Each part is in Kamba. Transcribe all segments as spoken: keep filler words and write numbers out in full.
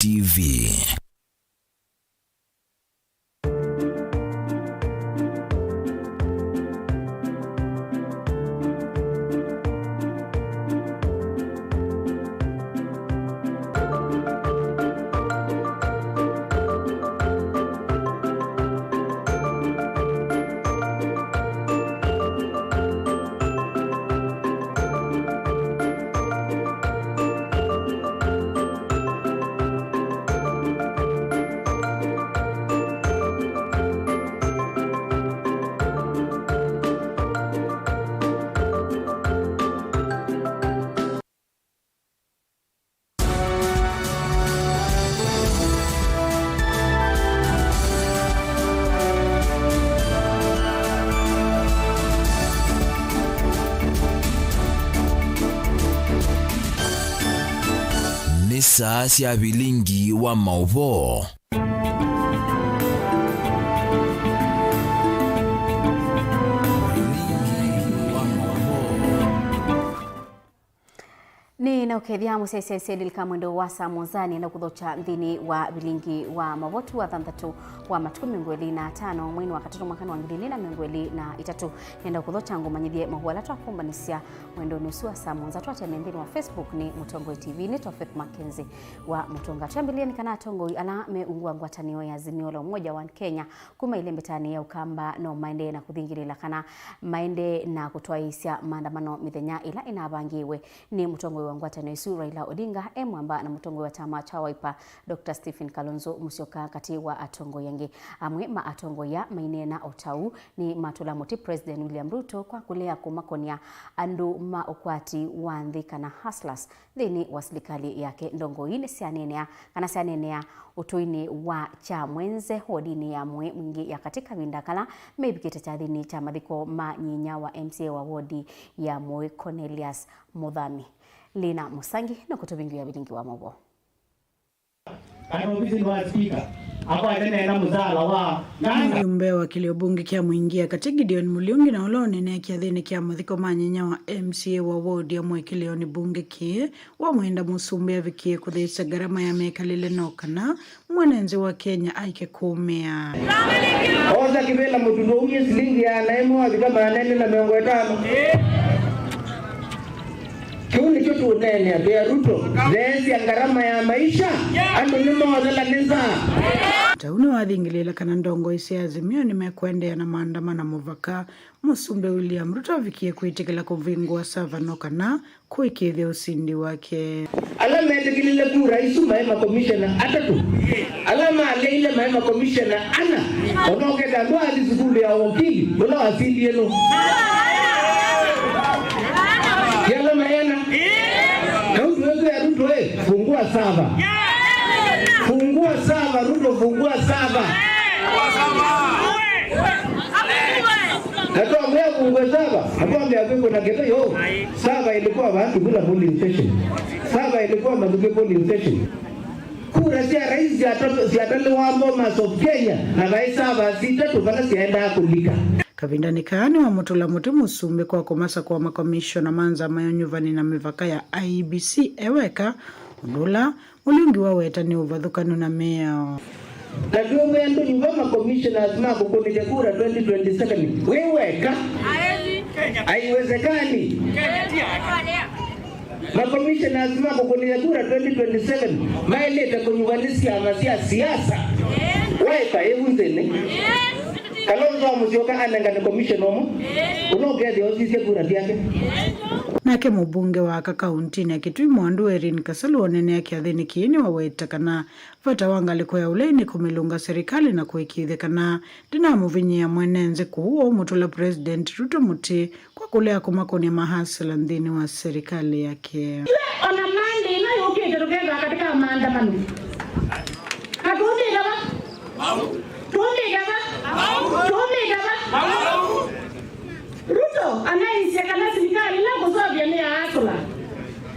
T V. Nĩ saa sya vilingi wa maũvoo. Vilingi wa maũvoo. Nĩ na ũkethya mũsyaĩĩsya Iseeli Kamwendo wa saa mũonza, nĩenda kũthokya nthĩnĩ wa vilingi wa maũvoo wa thanthatũ wa matukũ mĩongo ĩlĩ na atano, mweinĩ wa katatũ, mwakanĩ wa ngili ilĩ na mĩongo ĩlĩ na itatũ. Nĩenda kũthokya ngũmanyĩthye maũvoo ala twakũmbanĩsya mwendonĩ ũsu wa saa mũonza. Twatĩanĩe nthĩnĩ wa Facebook nĩ Mũtongoi T V, nĩ Tofeth Mackenzie wa Mũtũnga. Twambĩlĩe nĩ kana atongoi ala me ungu wa ngwatanĩo ya Azimio la Umoja One Kenya kuma ĩlembetanĩ ya Ũkamba no maendee na kũthingĩlĩĩla kana maendee na kũtwaĩĩsya maandamano mĩthenya ĩla ĩnavangĩĩwe nĩ mũtongoi wa ngwatanĩo ĩsu Raila Odinga e mwamba na mũtongoi wa kyama kya Wiper Doctor Stephen Kalonzo Musyoka katĩ wa atongoi angĩ. Amwe ma atongoi aa maineena o ta ũu nĩ matũla mũtĩ President William Ruto kwa kũlea kũmakonĩa andũ ma ũkwati wa nthĩ kana hustlers nthĩnĩ wa silikalĩ yake. Ndongoi nĩsyaneenea kana syaneenea ũtũinĩ wa Kyamwenze wodinĩ ya Mũĩ Mwingĩ ya katĩ kavinda kala mevikĩte kyathĩnĩ kya mathiko ma nyinya wa M C A wa wodi ya Mũĩ Cornelius Mũthami. Lina Mũsangi nũkũtũvingũĩa vilingi wa maũvoo. Kana ovisinĩ wa spika, akwate nena mũsaala wa nganga. Mũjumbe wa kĩlĩo mbunge kya Mwingĩ ya katĩ Gideon Mũliungi na ũla ũneenea kyathĩnĩ kya mathiko ma nyinya wa M C A wa wodi ya Mũĩ kĩlĩonĩ mbunge kĩĩ wa Mwenda Mũsumbĩ avikie kũthĩĩsya ngarama ya mĩkalĩle no kana mwene nthĩ wa Kenya aike kũũmĩa. Osa kĩvĩla mũtundo umye silingi ya ana ĩmwe wavika maana elĩ na mĩongo ĩtano. Kĩu nĩkyo tũũneenea twĩ a Ruto, theesya ngarama ya maisha, andũ nĩmoothela nĩ nzaa. Ta ũu nĩwathingĩlĩĩla kana ndongoi sya Azimio nĩmekũendeea na maandamano mũvaka Mũsumbĩ William Ruto avikie kwĩtĩkĩla kũvingũa sava no kana kũĩkĩĩthya ũsindi wake. Ala metĩkĩlile kura isu maĩ makomishena atatũ. Ala maleile maĩ makomishena ana. Ona ũkethĩa andũ athi sukulu ya ũkili, ũla wasindie nũ? Ti ala maĩ ana? Na ũndũ wĩkwĩa Ruto, ĩ, fungua sava. Fungua sava, Ruto, fungua sava. Na twamwĩa fungue sava, atwambĩa kwĩkũna kĩtũ yo. Sava ilikuwa wapi? Kula polling station. Sava ilikuwa Mathuke polling station. Kura sya rais syata-, syatalĩwa Bomas of Kenya, na vaĩ sava sitatũ vala syaendaa kũlika. Kavindanĩ kaa nĩwamũtũla mũtĩ Mũsumbĩ kwa kũmasakũa makomishona ma nzama ya ũnyuvani na mĩvaka ya I E B C e weka, ũndũ ũla Mũliungi waweta nĩ ũvathũkanu na mĩao. Na twĩw'ĩa ndũnyuva ma commissioners ma kũkũnĩthya kura twenty twenty-seven wĩ weka. Haiwezekani. Ma commissioners ma kũkũnĩthya kura twenty twenty-seven maĩlĩte kũnyuva nĩ syama sya siasa. Wiper ĩvu nthĩnĩ. Kalonzo wa Musyoka anengane commissioner ũmwe, ũla ũkethĩa ũsisye kura syake. Nake mũmbunge wa aka kauntinĩ ya Kitui Mwandu Irene Kasalu onenea kyathĩnĩ kĩĩ nĩwaweta kana vata wa ngalĩko ya ũlei nĩ kũmĩlũnga serikali na kũĩkĩĩthya kana ndĩnamũvinyĩĩa mwene nthĩ kũu ũmũtũla President Ruto mũtĩ kwa kũlea kũmakũnĩa mahasla nthĩnĩ wa serikali yake. Ona Monday ĩno yũkĩte tũkethwa katika maandamano. Na tũũmĩte va? Tũũmĩte va? Tũũmĩte va? Ruto anaisye kana silikalĩ ĩla kũseũvya nĩ ya asũla.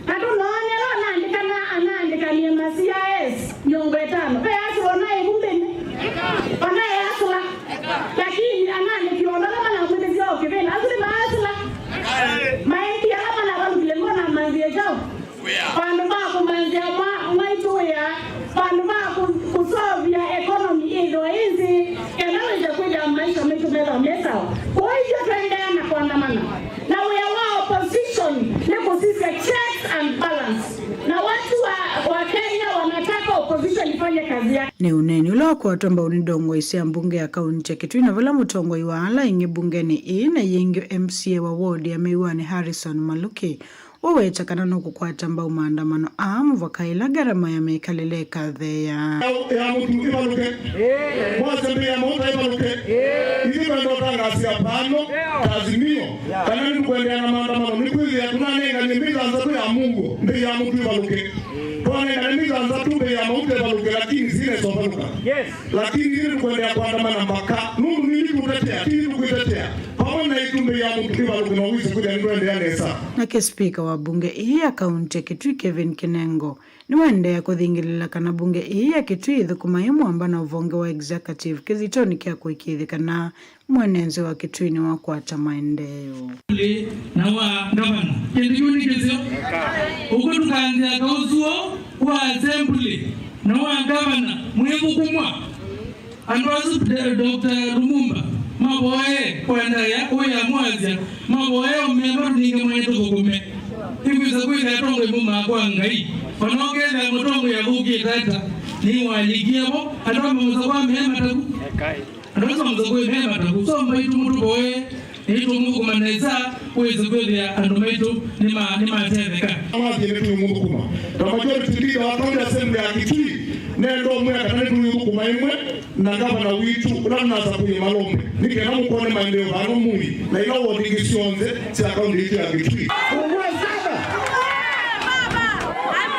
Na tũnoonela anaandĩkana anaandĩkanie ma C I S mĩongo ĩtano. Ve asũla ona ĩvu nthĩnĩ? Ona e asũla. Lakini anaandĩki onthe ala manamwĩtĩsya o kĩvĩla, asu nĩ ma asũla. Maeki ala manavalũkile ngoo na manzie kyaũ? Vandũ va kũmanthĩa mwa-, mwaitũ wĩa, vandũ Nĩ sawa. Kwa hivyo twaendeea na kuandamana. Na wĩa wa opposition nĩ kũsisya checks and balance. Na watu wa, wa Kenya wanataka opposition ifanye kazi yake. Nĩ ũneeni ũla wakwatwa mbau nĩ ndongoi sya mbunge ya kaunti ya Kitui, na vala mũtongoi wa ala aingĩ mbungenĩ ĩĩ na yĩngĩ M C A wa ward ya Mĩw'anĩ Harrison Maluki, ũweta kana nũkũkwata mbau maandamano aa mũvaka ĩla ngarama ya mĩkalĩle ĩkatheea. Ya, ya mũtu ĩvalũke. Mwasya mbei ya mauta ĩvalũke. Ithyĩ twenda ũtangasia pano ta Azimio kana nĩtũkwendeea na maandamano, nĩkwĩthĩa tũnanenganie mbei thanthatũ ya mũuo, mbei ya mũtu ĩvalũke. Twanengane mbei thanthatũ, mbei ya mauta ĩvalũke, lakini sinesa ũvalũka. Lakini ithyĩ tũkwendeea kuandamana mpaka, nũndũ nĩtũtetea, ti tũkwĩtetea. Vamwe na itumbĩ ya mũtu ĩvalũke na ũwĩsĩ kwĩthĩa nĩtũendeea nesa. Nake spika wa mbunge ĩĩ ya kaunti ya Kitui, Kevin Kinengo, nĩwaendeea kũthingĩlĩla kana mbunge ĩĩ ya Kitui ĩthũkũma ĩ mwamba na ũvonge wa executive kĩthitonĩ kya kũĩkĩĩthya kana mwene nzĩ wa Kitui nĩwakwata maendeeo. Na wa ngavana. Kĩndũ kĩu nĩ kĩseo. Ũkw'o tũkanzĩa kaũsuo wa assembly na wa ngavana mwĩthũkũmwa. Andũ asu, Doctor Lumumba, mavoye kwendaĩa ũya mwasya, mavoye ũmema tũninge mwaĩ tũthũkũme. Ĩkwĩsa kwĩthĩa atongoi maumaa kwa Ngai. Ona ũkethĩa mũtongoi athũkĩte ata, nĩwalikie vo, andũ amausa kwa mema taku. Andũ asu amausa kwa mema taku. So mbaitũ mũtũvoye. Nĩtũmũthũkũma nesa, wĩsĩ kwĩthĩa andũ maitũ nĩma-, nĩmatetheka. Awathie nĩtũmũthũkũma. Na majority leader wa county assembly ya Kitui, nenda ũmwĩa kana nĩtũmũthũkũma ĩmwe na ngavana witũ, ũla nasa kũyĩ malombe. Nĩ kenda mũkone maendeeo vano mũi, na ila wodi ingĩ syonthe sya county yitũ ya Kitui. Ũgwa sana!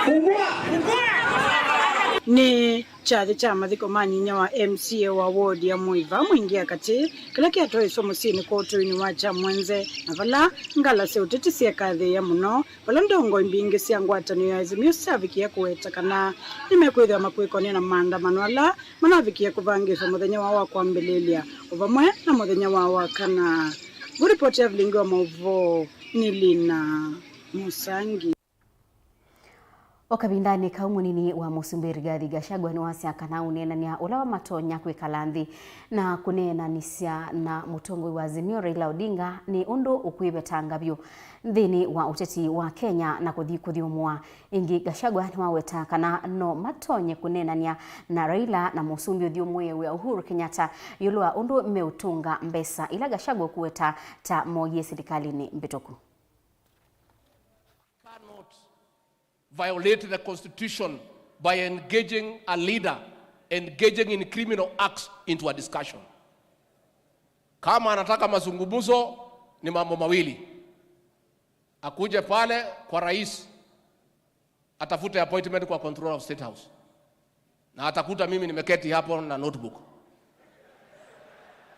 Ũgwa! Nĩ kyathĩ kya mathiko ma nyinya wa M C A wa ward ya Mũiva Mwingĩa Katĩ, kĩla kyatwaĩswe mũsyĩnĩ kwa ũtũinĩ wa Kyamwenze, na vala ngala sya ũteti syekathĩĩa mũno, vala ndongoi mbingĩ sya ngwatanĩo ya Azimio syavikie kũweta kana nĩmekwĩthĩwa makwĩkony'a na maandamano ala manavikie kũvangĩĩswa mũthenya wao wa kwambĩlĩlya, o vamwe na mũthenya wao wa kana. Vu ripoti ya vilingi wa maũvoo nĩ Lina Mũsangi. O kavindanĩ kau, mũnini wa mũsumbĩ Rigathi Gachagua nĩwasya kana ũneenany'a ũla wamatonya kwĩkala nthĩ na kũneenanĩsya na mũtongoi wa Azimio Raila Odinga nĩ ũndũ ũkwĩvetanga vyũ nthĩnĩ wa ũteti wa Kenya na kũthi kũthyũmũa. Ĩngĩ, Gachagua nĩwaweta kana no matonye kũneenany'a na Raila na mũsumbĩ ũthyũmũĩwe Uhuru Kenyatta ĩũlũ wa ũndũ meũtũnga mbesa ila Gachagua ũkũweta ta moyie silikalĩnĩ mbĩtũku. Cannot violate the constitution by engaging a leader, engaging in criminal acts into a discussion. Kama anataka mazungumzo, ni mambo mawili. Akuje pale kwa rais, atafute appointment kwa controller of State House. Na atakuta mimi nimeketi hapo na notebook.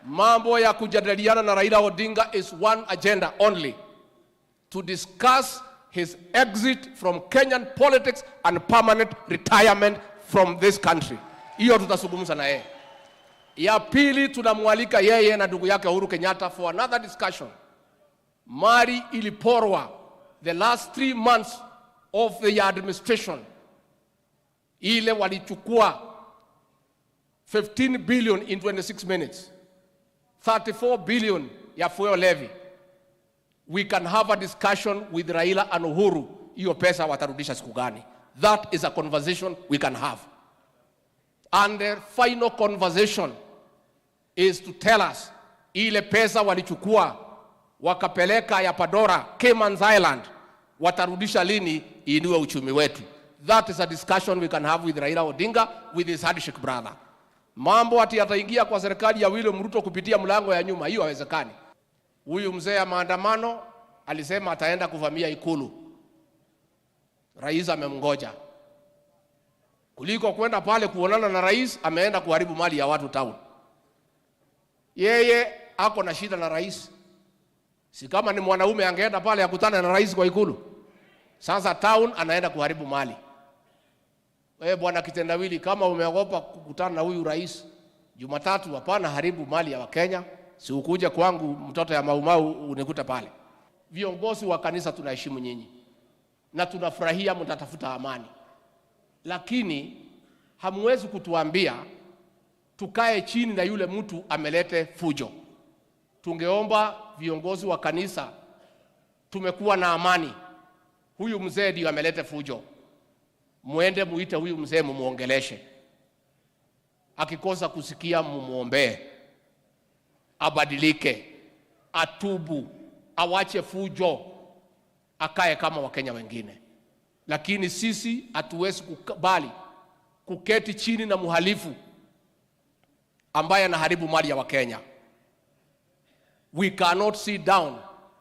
Mambo ya kujadiliana na Raila Odinga is one agenda only, to discuss his exit from Kenyan politics and permanent retirement from this country. Hiyo tutazungumza na yeye. Ya pili, tunamwalika yeye na ndugu yake Uhuru Kenyatta for another discussion. Mali iliporwa the last three months of the administration, ile walichukua fifteen billion in twenty-six minutes, thirty-four billion ya fuel levy. We can have a discussion with Raila and Uhuru, hiyo pesa watarudisha siku gani? That is a conversation we can have. And the final conversation is to tell us ile pesa walichukua wakapeleka ya Pandora, Cayman's Island, watarudisha lini iinue uchumi wetu? That is a discussion we can have with Raila Odinga, with his handshake brother. Mambo ati ataingia kwa serikali ya William Ruto kupitia mlango ya nyuma, hiyo haiwezekani. Huyu mzee ya maandamano alisema ataenda kuvamia Ikulu. Rais amemngoja. Kuliko kwenda pale kuonana na rais, ameenda kuharibu mali ya watu town. Yeye ako na shida na rais. Si kama ni mwanaume angeenda pale akutane na rais kwa Ikulu? Sasa town anaenda kuharibu mali. Wewe bwana Kitendawili, kama umeogopa kukutana na huyu rais Jumatatu, hapana, haribu mali ya Wakenya, si ukuje kwangu, mtoto ya Maumau, unikute pale. Viongozi wa kanisa, tunaheshimu nyinyi na tunafurahia mtatafuta amani, lakini hamwezi kutuambia tukae chini na yule mtu amelete fujo. Tungeomba viongozi wa kanisa, tumekuwa na amani. Huyu mzee ndio ameleta fujo. Muende muite huyu mzee mumuongeleshe. Akikosa kusikia mumuombee. Abadilike, atubu, awache fujo, akae kama Wakenya wengine. Lakini sisi hatuwezi kukubali kuketi chini na mhalifu ambaye anaharibu mali ya Wakenya. We cannot sit down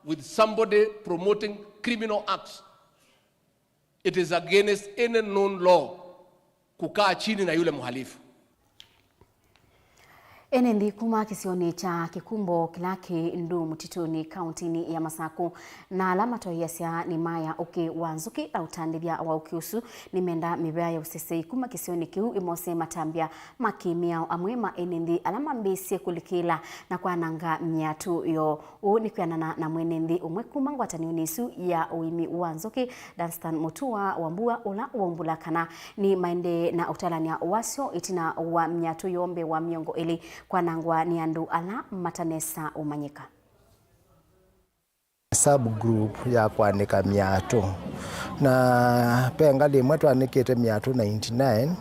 with somebody promoting criminal acts. It is against any known law kukaa chini na yule mhalifu. Ene nthĩ kuma kĩsionĩ kya Kĩkumbo kĩla kĩ Nduu Mũtitũnĩ kauntinĩ ya Masaku, na ala matoeasya nĩ maya ũkĩ wa nzũkĩ na ũtandĩthya wa ũkĩ ũsu nĩmenda mĩvea ya ũsesei kuma kĩsionĩ kĩu ĩmose matambya ma kĩmĩao amwe ma ene nthĩ ala mambĩĩsye kũlikĩla na kwananga myatũ yoo. Ũũ nĩ kwĩanana na mwene nthĩ ũmwe kuma ngwatanĩonĩ ĩsu ya ũĩmi wa nzũkĩ, Dunstan Mutua Wambua, ũla waumbũla kana nĩ maendee na ũtalany'a wasyo ĩtina wa myatũ yoo mbee wa mĩongo ĩlĩ kwanangwa nĩ andũ ala matanesa ũmanyĩka. Subgroup ya kwanĩka myatũ, na ve ngalĩ ĩmwe twanĩkĩte myatũ ninety-nine,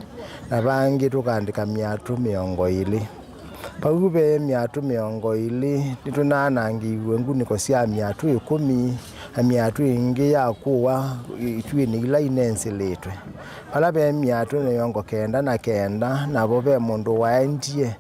na vangĩ tũkaandĩka myatũ mĩongo ĩlĩ. Vau ve myatũ mĩongo ĩlĩ nĩtũnaanangĩiw'e ngunĩko sya myatũ ĩkũmi, na myatũ ĩngĩ ya kũwa ituĩnĩ ila inensilĩtwe. Vala ve myatũ mĩongo kenda na kenda, navo ve mũndũ waendie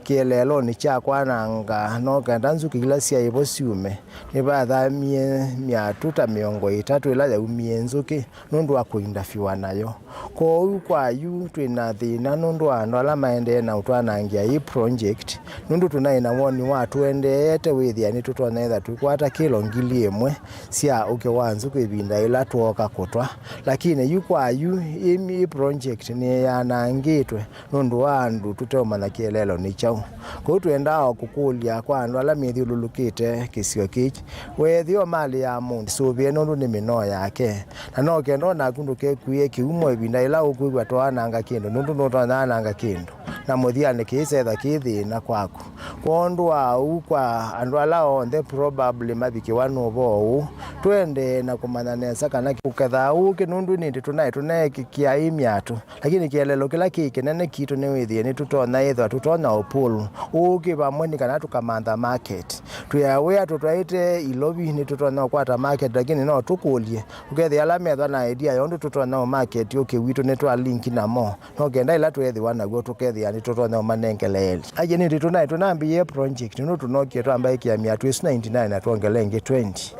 kĩeleelonĩ kya kwananga no kenda nzũkĩ ila syaĩ vo syume. Nĩvathamie myatũ ta mĩongo ĩtatũ ĩla yaumie nzũkĩ nũndũ wa kũindafiwa nayo. Kwoou kwa yu twĩ na thĩna nũndũ wa andũ ala maendee na ũtwanangĩa ĩ project, nũndũ tũnaĩ na woni wa tũendeete wĩthĩa nĩtũtonya ĩtha tũikwata kĩlo ngili ĩmwe sya ũkĩ wa nzũkĩ ĩvinda ĩla twooka kũtwa. Lakini yu kwa yu ĩ, ĩ project nĩyanangĩtwe nũndũ wa andũ tũteũmanya kĩeleelo nĩ kyaũ. Kwoou twendaa o kũkũlya kwa andũ ala methyũlũlũkĩte kĩsio kĩĩ, weethĩwa malĩ ya mũndũ, sũvĩe nũndũ nĩ mĩnoo yake. Na no kenda o naku ndũkekuĩe kĩumo ĩvinda yĩla ũkwĩw'a twaananga kĩndũ, nũndũ nũtonya ananga kĩndũ, na mũthyanĩ kĩisetha kĩ thĩna kwaku. Kwondũ wa ũu, kwa andũ ala onthe probably mavikĩwa nĩ ũvoo ũũ, tũendee na kũmanya nesa kana kũkethaa ũkĩ, nũndũ nĩndĩ tũnaĩ tũneekĩkĩa ĩ myatũ. Lakini kĩeleelo kĩla kĩ kĩnene kitũ nĩ wĩthĩe nĩtũtonya ĩthwa tũtonya o pull ũkĩ vamwe nĩ kana tũkamantha market. Twĩ aware tũtwaĩte ilovi nĩtũtonya ũkwata market, lakini no tũkũlye, ũkethĩa ala methwa na idea ya ũndũ tũtonya ũ market ũkĩ witũ nĩtwa link namo, no kenda ĩla tweethĩwa naw'o tũkethĩa nĩtũtonya ũmanengeleelya. Aje nĩndĩ tũnaĩ tũnambĩĩe project nũndũ tũnokie twambaĩkĩa myatũ ĩsu ninety-nine na twongele ĩngĩ twenty.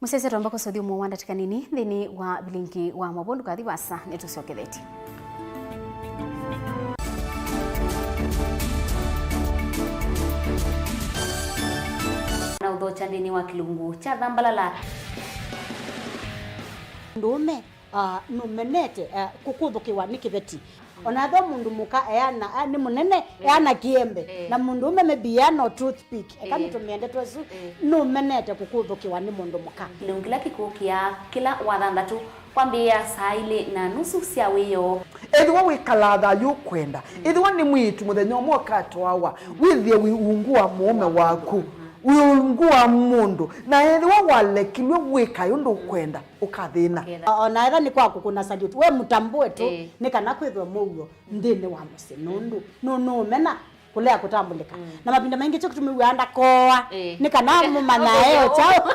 Mũsyaĩĩsya twamba kũsũthya ũmwe wa ndatĩka nini nthĩnĩ wa vilingi wa mavũndũ kathi wasa nĩtũsyokethetye. Na ũthokya nthĩnĩ wa kĩlungu kya thambalala. Mũndũũme, ah, nũmenete, ah, kũkũthũkĩwa nĩ kĩveti. Ona ethĩwa mũndũ mũka eana, ah, nĩ mũnene, eana kĩembe. Eh. Na mũndũũme maybe eana o toothpick. Eka nĩtũmĩe ndeto ĩsu, nũmenete kũkũthũkĩwa nĩ mũndũ mũka. Kĩlungu kĩla kĩkũkĩa kĩla wathanthatũ kwambĩĩa saa ilĩ na nusu sya wĩoo. Ethĩwa wĩkalaa thayũ ũkwenda, ethĩwa nĩ mwĩĩtu mũthenya ũmwe ũkatwawa, wĩthĩe wĩ ungu wa mũũme waku, wĩ ungu wa mũndũ, na ethĩwa walekilw'e wĩkae ũndũ ũkwenda, ũkathĩna. Ũkethĩa. O-, ona etha nĩ kwa kũkũna salute, we mũtambũe tu, ĩĩ, nĩ kana kwĩthwe mũuo nthĩnĩ wa mũsyĩ, nũndũ nũ-, nũũmena kũlea kũtambũlĩka. Mm. Na mavinda maingĩ kyo kĩtumi wĩaa ndakoa, ĩĩ, nĩ kana mũmanya eo kyaũ.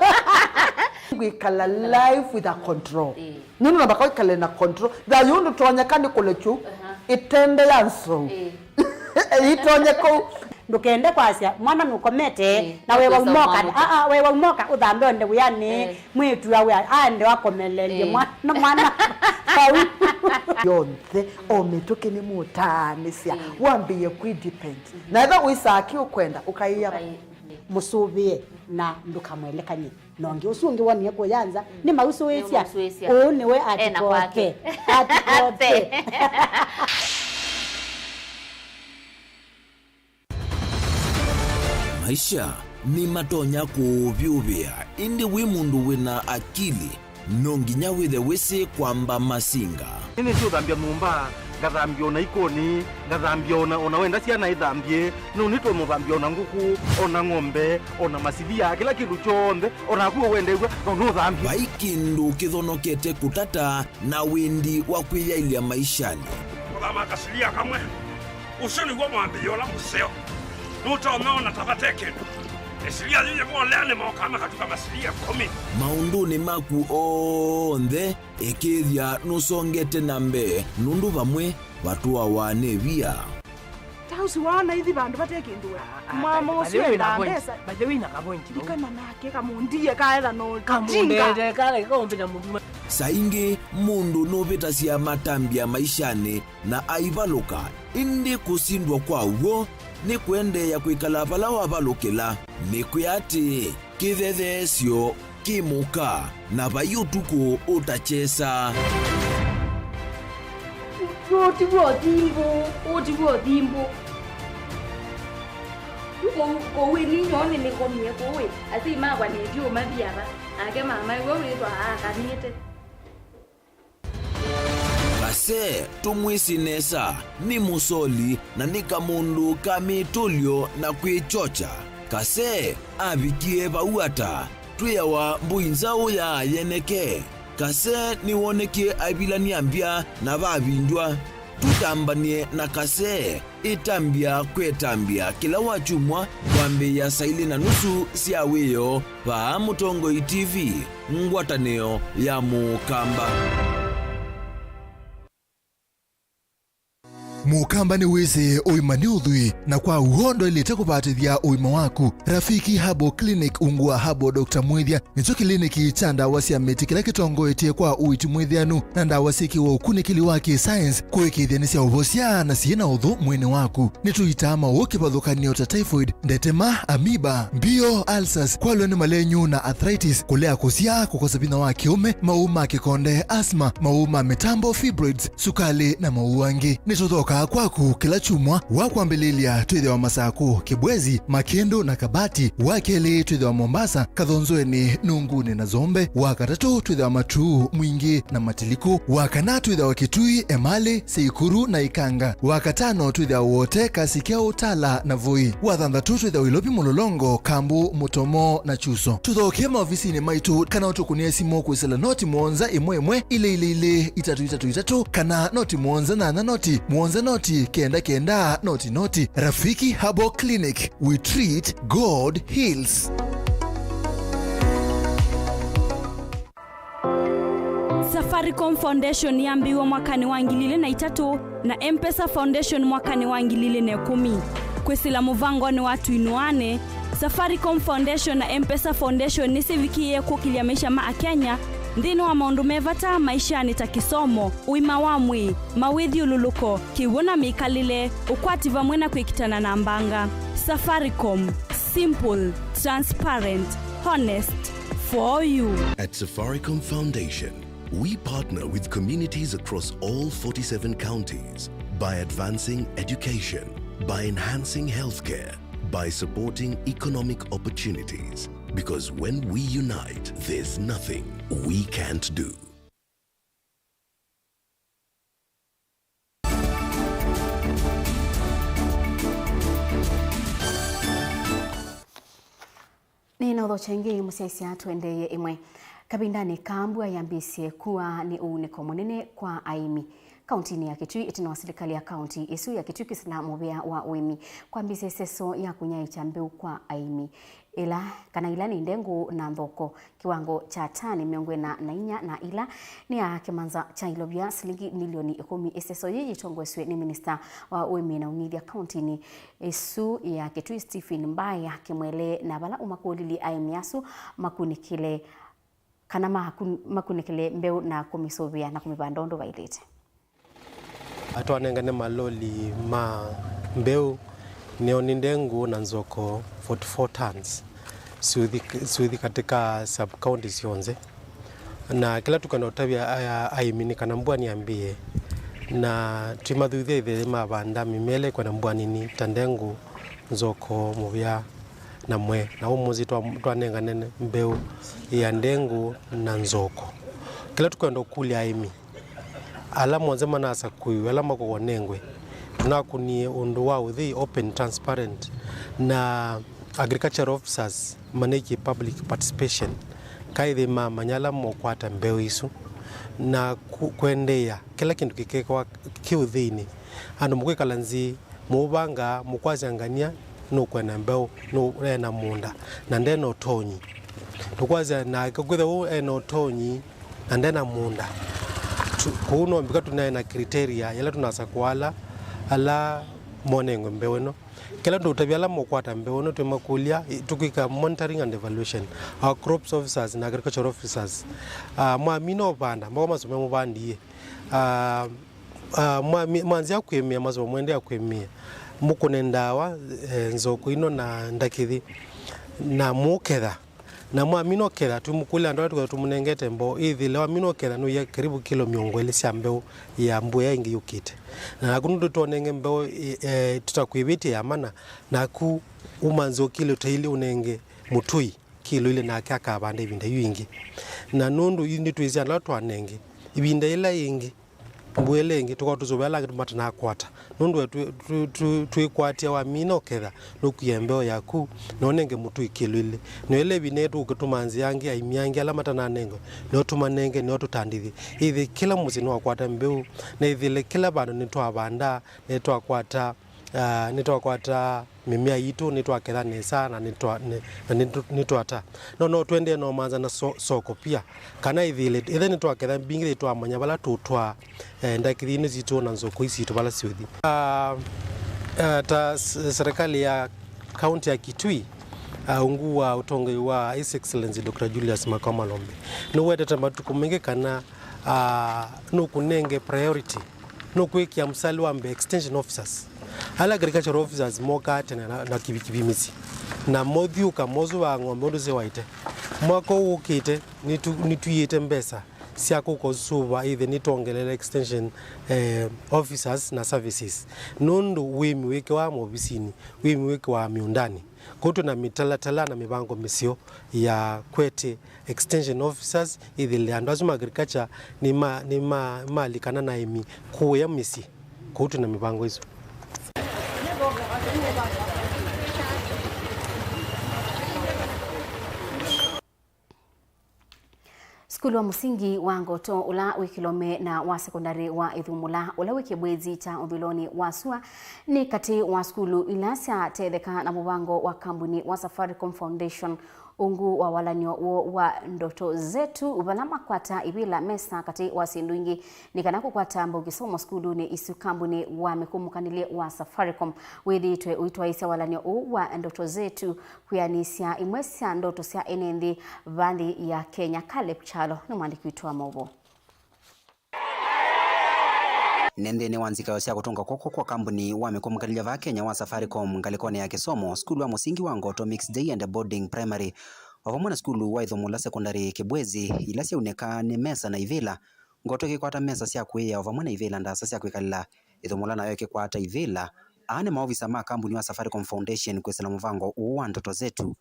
Kwĩkala life with a control. Ĩĩ. Nũndũ nambaka wĩkale na control. Thayũ ndũtonyeka nĩ kũlekyu, aha, ĩtende ya nzou. Ĩĩ. Ĩitonye kũu. Ndũkende kwasya mwana nũkomete, ĩĩ, na we waumoka, aa, we waumoka ũthambe onde wĩanĩ, ĩĩ, mwĩĩtu awe aende wakomelelye, ĩĩ, mwana, mwana vau. Yonthe, o mĩtũkĩ nĩ mũtaanĩsya, ĩĩ, wambĩĩe kwĩ depend. Mhm. Na etha ũisaa kĩ ũkwenda, ũkaĩa. Ũkaĩ-, ĩĩ, mũsũvĩe na ndũkamwelekany'e. Na ũngĩ ũsu ũngĩ wonie kũya nza, mm, nĩmausũĩsya. Nĩmausũĩsya. Ũũ nĩwe ena kwake. Atikote. Atikote. Maisha nĩmatonya kũũvyũvĩa, ĩndĩ wĩ mũndũ wĩna akili, no nginya wĩthe wĩsĩ kwamba masinga. Nĩnĩsĩ ũthambya nyũmba, ngathambya o na ikũni, ngathambya o na, o na wenda syana ithambye, nũnĩtwe mũthambya o na ngũkũ, o na ng'ombe, o na masilia, kĩla kĩndũ kyonthe, o naku we wendew'a, no nũthambye. Vai kĩndũ kĩthonokete kũtata na wĩndi wa kwĩyaĩlya maishanĩ. Kũthama kasilia kamwe. Ũsu nĩw'o mwambĩlĩo ũla mũseo. Nũtonya ona ta vate kĩndũ. Ĩsilia yĩĩ yĩvolea nĩ mokaa makatuka masilia ĩkũmi. Maũndũnĩ maku onthe, ĩkĩĩthya nũsongete na mbee, nũndũ vamwe vatũawa nĩ via. Ta ũsu waona ithi vandũ vate kĩndũ we. Mama ũsu endaa mbesa. Ndikana nake kamũndie kaetha no tinga. Saa ingĩ mũndũ nũvĩtasya matambya maishanĩ na aivalũka, ĩndĩ kũsindwa kwa w'o nĩ kũendeea kwĩkala vala wavalũkĩla. Nĩkwĩa atĩĩ, kĩthetheesyo kĩ mũka, na vai ũtukũ ũtakyesa. Ũũ ti w'o thimbũ, ũũ ti w'o thimbũ. Yu kũu, kũu ĩ ninyoo nĩnĩkomie kũu ĩ, asyai makwa nĩtyo mathi ava, nake mama ĩwe wĩthwa aakanĩte. Kasee tũmwĩsĩ nesa, nĩ mũsoli na nĩ kamũndũ ka mĩtũlyo na kwĩkyokya. Kasee avikie vau ata? Twĩawa mbũi nzaũ ya yeneke. Kasee nĩwonekie aivilany'a mbya na vavindywa. Tũtambany'e na Kasee. Ĩtambya kwĩ ĩtambya kĩla wakyumwa kwambĩĩa saa ilĩ na nusu sya wĩoo vaa Mũtongoi T V, ngwatanĩo ya Mũkamba. Mũkamba nĩwĩsĩ ũima nĩ ũthwii, na kwa w'o ndwaĩlĩte kũvatĩthya ũima waku. Rafiki Herbal Clinic ungu wa Herbal Doctor Mwĩthya nĩkyo kĩliniki kya ndawa sya mĩtĩ kĩla kĩtongoetye kwa ũiiti mwĩthĩanu na ndawa syĩkĩwe ũkunĩkĩli wa kĩ-science kũĩkĩĩthya nĩsyaũvosya na syĩ na ũthũ mwĩĩnĩ waku. Nĩtũitaa maũũ kĩvathũkany'o ta typhoid, ndetema, amoeba, mbio, ulcers, kwalwa nĩ malenyu na arthritis, kũlea kũsyaa, kũkosa vinya wa kĩũme, maũũ ma kĩkonde, asthma, maũũ ma mĩtambo, fibroids, sukalĩ, na maũũ angĩ. Nĩtũthokaa kwaku kĩla kyumwa. Wa kwambĩlĩlya twĩthĩawa Masakũ, Kĩbwezi, Makĩndũ na Kabati. Wa kelĩ twĩthĩawa Mombasa, Kathonzoenĩ, Nungunĩ na Zombe. Wa katatũ twĩthĩawa Matuu, Mwingĩ na Matiliku. Wa kana twĩthĩawa Kitui, Emali, Seikuru na Ikanga. Wa katano twĩthĩawa Wote, Kasikya, Utala na Voi. Wa thanthatũ twĩthĩawa Ilovi, Mũlolongo, Kambu, Mũtomo na Kyuso. Tũthokee maovisinĩ maitũ kana ũtũkũnĩe simũ kwĩsĩla noti mũonza ĩmwe ĩmwe ilĩ ilĩ ilĩ itatũ itatũ itatũ kana noti mũonza nyanya noti mũonza noti kenda kenda noti noti. Rafiki Herbal Clinic, we treat, God heals. Safaricom Foundation yambĩĩwe mwakanĩ wa ngili ilĩ na itatũ na M-Pesa Foundation mwakanĩ wa ngili ilĩ na ĩkũmi. Kwĩsĩla mũvangonĩ wa Tũinũane, Safaricom Foundation na M-Pesa Foundation nĩsyĩvikĩĩe kũkĩlya maisha ma Akenya nthĩnĩ wa maũndũ me vata maishanĩ ta kĩsomo, ũima wa mwĩĩ, mawĩthyũlũlũko, kĩw'ũ na mĩkalĩle, ũkwati vamwe na kwĩkitana na mbanga. Safaricom, simple, transparent, honest, for you. At Safaricom Foundation, we partner with communities across all forty-seven counties by advancing education, by enhancing healthcare, by supporting economic opportunities. Because when we unite, there's nothing we can't do. Nĩnaũthokya ĩngĩ mũsyaĩĩsya tũendeeye ĩmwe. Kavindanĩ kaa mbua yambĩĩsye kua nĩ ũunĩko mũnene kwa aĩmi kaũntinĩ ya Kitui ĩtina wa silikalĩ ya kaũnti ĩsu ya Kitui kwĩsĩla mũvĩa wa ũĩmi kwambĩĩsya ĩseso ya kũnyaĩĩkya mbeũ kwa aĩmi ĩla kana ila nĩ ndengũ na nthoko kĩwango kya tani mĩongo ĩna na inya na ila nĩ ya kĩmanza kya ilovya silingi milioni ĩkũmi. Ĩseso yĩĩ yĩtongoesw'e nĩ minista wa ũĩmi na ũng'ithya kaũntinĩ ĩsu ya Kitui Stephen Mbaya Kimwele, na vala ũmakũlilye aĩmi asu makunĩkĩle kana makun-, makunĩkĩle mbeũ na kũmĩsũvĩa na kũmĩvanda ũndũ vaĩlĩte. Twanengane maloli ma mbeũ nĩyo nĩ ndengũ na nzoko forty-four tons syũthi, syũthi katika sub county syonthe. Na kĩla tũkwenda ũtavya aya aĩmi nĩ kana mbua nĩyambĩĩe, na twĩmathuthya ĩthĩe mavanda mĩmea ĩla ĩkwenda mbua nini ta ndengũ, nzoko, mũvĩa na mwe. Na ũmũnthĩ twa, twanengane mbeũ ya ndengũ na nzoko. Kĩla tũkwenda ũkũlya aĩmi ala monthe manasakũiwe, ala makũwonengwe, tũnakunie ũndũ wa ũthei, open, transparent, na agricultural officers manĩkie public participation, kaĩthĩ mamanya ala mokwata mbeũ isu, na ku-, kwendeea kĩla kĩndũ kĩkekwa kĩ ũtheinĩ. Andũ mũkwĩkala nzĩ, mũũvangaa, mũkwasya ngania nũkwenda mbeũ, nũ-, ena mũũnda, na ndena ũtonyi. Tũkwasya nake kwĩthĩwa ena ũtonyi na ndena mũũnda. Tu-, kũu no mbika tũnaĩ na criteria yĩla tũnasakũa ala, ala monengwe mbeũ ĩno. Kĩla tũtavya ala mokwata mbeũ ĩno, twĩmakũlya, ĩ, tũkwĩka monitoring and evaluation. Our crops officers na agricultural officers, ah, mwamina ũvanda, moko masu memũvandie. Ah, ah, mwami-, mwanzĩa kwĩmĩa, masu mwendeea kwĩmĩa. Mũkũne ndawa, eh, nzoko ino na ndakĩthi, na mũketha. Na mwamina ũketha, twĩmũkũlya andũ ala tũketha tũmũnengete mbeũ, ĩthĩle wamina ũketha nũya karibu kilo mĩongo ĩlĩ sya mbeũ ya mbua ĩngĩ yũkĩte. Na naku nũndũ tũnenge mbeũ, e, e, tũtakwĩvĩtye ya mana, naku umanze ũkile ũtaili ũnenge mũtũi kilo ilĩ nake akavanda ĩvinda yu ĩngĩ. Na nũndũ yu nĩtwĩsĩ andũ ala twanenge, ĩvinda ĩla yĩngĩ, mbua ĩla ĩngĩ, tũkorwa tũsũvĩa ala angĩ matanakwata. Nũndũ we twĩ-, twĩ-, twĩ-, twĩkwatĩa wamina ũketha, nũkwie mbeũ yaku, na ũnenge mũtũi kilo ilĩ. Na ĩla ĩvinda ĩtũkũtũma nzĩa angĩ, aĩmi angĩ ala matananengwe, nĩo tũmanenge, nĩo tũtandĩthye. Ĩthĩ kĩla mũsyĩ nĩwakwata mbeũ, na ĩthĩle kĩla vandũ nĩtwavanda, nĩtwakwata, ah, nĩtwakwata mĩmea yitũ, nĩtwaketha nesa, na nĩtwa-, nĩ-, na nĩtũ-, nĩtwata. No, no twendee no manza na so-, soko pia. Kana ĩthĩle, ĩthe nĩtwaketha mbingĩ, nĩtwamanya vala tũtwaa, eh, ndakĩthi ino sitũ na nzoko ii sitũ vala siũthi. Ah, ah, ta s-, serikali ya kaunti ya Kitui, ah, ungu wa ũtongoi wa His Excellency Doctor Julius Makau Malombe, nĩwetete matukũ maingĩ kana, ah, nũkũnenge priority, nũkwĩkĩa mstari wa mbee extension officers. Ala agricultural officers mokaa tene na, na kivikivi mĩsyĩ, na mothiũka mosũvaa ng'ombe ũndũ syawaĩte. Mwaka ũũ ũkĩte, nĩtu-, nĩtwiĩte mbesa sya kũkosũva ĩthĩ nĩtwongelele extension, eh, officers na services, nũndũ wĩmi wĩkĩwa movisinĩ, wĩmi wĩkĩwa mĩũndanĩ. Kũu twĩ na mĩtalatala na mĩvango mĩseo ya kwete extension officers, ĩthĩle andũ asu ma agriculture nĩma-, nĩma-, malikana na aĩmi kũya mĩsyĩ. Kũu twĩ na mĩvango ĩsu. Sukulu wa mũsingi wa Ngoto, ũla wĩ Kĩlome, na wa sekondalĩ wa Ĩthumũla, ũla wĩ Kĩbwezi kya ũthũĩlonĩ wa sua, nĩ katĩ wa sukulu ila syatetheka na mũvango wa kambuni wa Safaricom Foundation. Ungu wa walany'o woo wa Ndoto Zetu, vala makwata ivĩla mesa katĩ wa syĩndũ ingĩ nĩ kana kũkwata mbau kĩsomo sukulunĩ isu, kambuni wa mĩkũmũkanĩlye wa Safaricom wĩthĩĩtwe ũitwaĩĩsya walany'o ũũ wa Ndoto Zetu kwĩanĩsya imwe sya ndoto sya ene nthĩ va nthĩ ya Kenya. Caleb Kyalo nĩ mwandĩki witũ wa maũvoo. Nĩ nthĩnĩ wa nzikayo sya kũtũnga kw'oko kwa kambuni wa mĩkũmũkanĩlya vaa Kenya wa Safaricom ngalĩkonĩ ya kĩsomo, sukulu wa mũsingi wa Ngoto Mixed Day and Boarding Primary, o vamwe na sukulu wa Ĩthũmũla Secondary Kĩbwezi, ila syaunĩkaa nĩ mesa na ivĩla, Ngoto ĩkĩkwata mesa sya kũĩa o vamwe na ivĩla ndaasa sya kwĩkalĩla, Ĩthũmũla nayo ĩkĩkwata ivĩla. Aa nĩ maovisa ma kambuni wa Safaricom Foundation kwĩsĩla mũvango ũũ wa Ndoto Zetu.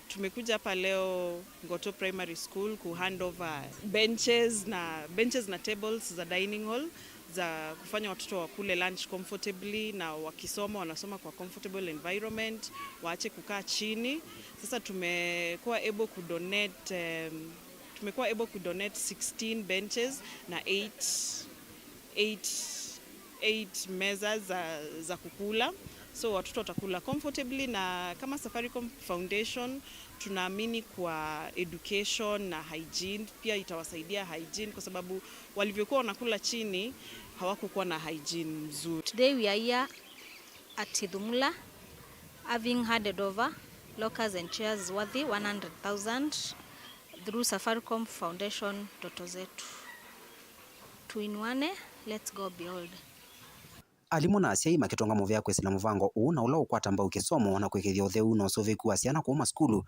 Tumekuja hapa leo Ngoto Primary School ku hand over benches na, benches na tables za dining hall za kufanya watoto wakule lunch comfortably na wakisoma, wanasoma kwa comfortable environment, waache kukaa chini. Sasa tumekuwa able ku donate, em, tumekuwa able ku donate sixteen benches na eight, eight, eight meza za, za kukula, so watoto watakula comfortably, na kama Safaricom Foundation tunaamini kwa education na hygiene, pia itawasaidia hygiene, kwa sababu walivyokuwa wanakula chini hawakukuwa na hygiene mzuri. Today we are here at Ithumula, having handed over lockers and chairs worthy one hundred thousand through Safaricom Foundation Ndoto Zetu. Tuinuane, let's go beyond. Alimũ na asyai makĩtũnga mũvea kwĩsĩla mũvango ũũ na ũla ũkwata mbau kĩsomo na kũĩkĩĩthya ũtheu na ũsũvĩku wa syana kũu masukulu.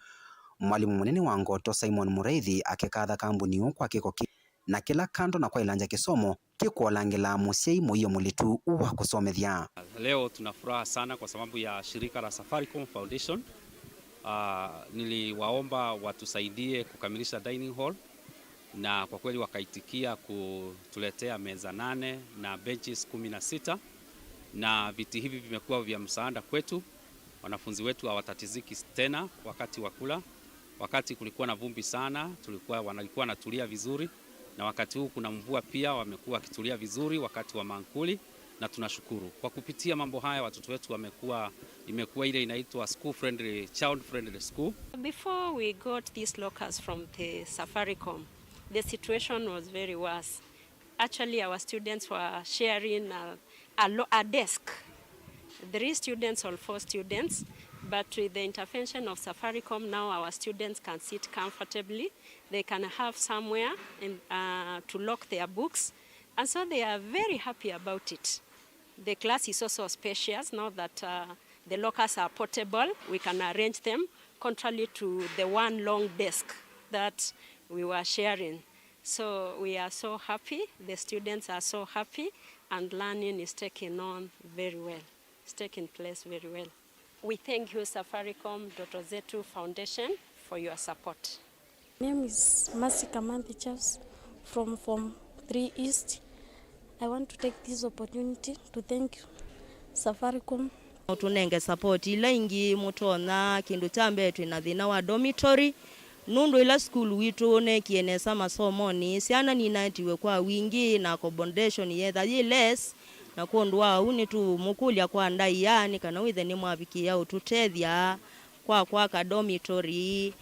Mwalimũ mũnene wa Ngoto Simon Mũraithi akĩkatha kambuni ũũ kwa kĩko kĩ na kĩla kando na kwaĩlangya kĩsomo, kĩkũolangĩla mũsyai mũio mũlitu wa kũsomethya. Leo tuna furaha sana kwa sababu ya shirika la Safaricom Foundation. Ah, niliwaomba watusaidie kukamilisha dining hall. Na kwa kweli wakaitikia kutuletea meza nane na benches kumi na sita, na viti hivi vimekuwa vya msaada kwetu. Wanafunzi wetu hawatatiziki tena wakati wa kula. Wakati kulikuwa na vumbi sana, tulikuwa, walikuwa wanatulia vizuri, na wakati huu kuna mvua pia, wamekuwa wakitulia vizuri wakati wa mankuli, na tunashukuru. Kwa kupitia mambo haya, watoto wetu wamekuwa, imekuwa ile inaitwa school friendly, child friendly school. Before we got these lockers from the Safaricom, the situation was very worse. Actually, our students were sharing a, a, lo- a desk, three students or four students, but with the intervention of Safaricom, now our students can sit comfortably. They can have somewhere in, uh, to lock their books, and so they are very happy about it. The class is also spacious now that, uh, the lockers are portable. We can arrange them, contrary to the one long desk that we were sharing. So we are so happy, the students are so happy, and learning is taking on very well. It's taking place very well. We thank you, Safaricom Ndoto Zetu Foundation, for your support. My name is Mercy Kamanthi Charles from Form three East. I want to take this opportunity to thank Safaricom. Mũtũnenge support ila ingĩ mũtonya. Kĩndũ kya mbee, twĩ na thĩna wa dormitory, nũndũ ĩla sukulu witũ ũneekie nesa masomonĩ, syana ninaetiwe kwa wingĩ na accommodation yetha yĩ less, na kwondũ wa ũu nĩtũũmũkũlya kwa ndaĩa nĩ kana wĩthe nĩmwavikĩĩa ũtũtethya kwa kwaka dormitory.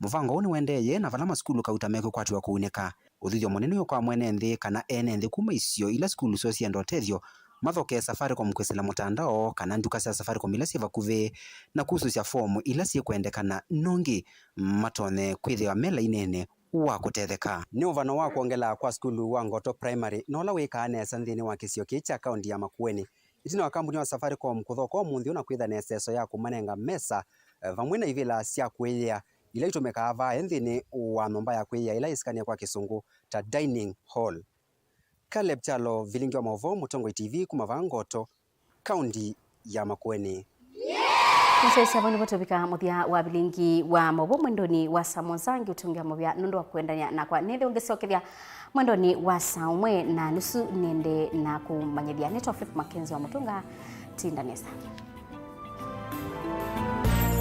Mũvango ũũ nĩwendeeye na vala masukulu kauta mekwĩkwatĩwa kũunĩka. Ũthũthyo mũnene wĩ kwa mwene nthĩ kana ene nthĩ kuma isio ila sukulu syoo syenda ũtethyo mathokee Safaricom kwĩsĩla mũtandao kana nduka sya Safaricom ila syĩ vakuvĩ na kusũsya fomu ila syĩkwendekana nũngĩ matonye kwĩthĩwa me lainĩnĩ wa kũtetheka. Nĩ ũvano wa kwongela kwa sukulu wa Ngoto Primary na ũla wĩkaa nesa nthĩnĩ wa kĩsio kĩĩ kya kaũnti ya Makueni. Ĩtina wa kambuni wa Safaricom kũthoka ũmũnthĩ ũna kwĩtha na ĩseso ya kũmanenga mesa, eh, vamwe na ivĩla sya kũĩĩa ila itũmĩkaa vaa nthĩnĩ wa nyũmba ya kũĩĩa ĩla yĩsikanie kwa Kĩsũngũ ta dining hall. Caleb Kyalo, Vilingi wa Maũvoo, Mũtongoi T V, kuma vaa Ngoto, kaũnti ya Makueni. Mũsyaĩĩsya, vau nĩvo tũvika mũthya wa Vilingi wa Maũvoo mwendonĩ wa saa mũonza. Ngĩũtũngĩa mũvea nũndũ wa kũendany'a nakwa. Nĩthĩ ũngĩsyokethya mwendonĩ wa saa ũmwe na nusu nĩende na kũmanyĩthya. Nĩtwa Faith Mackenzie wa Mũtũnga. Tinda nesa.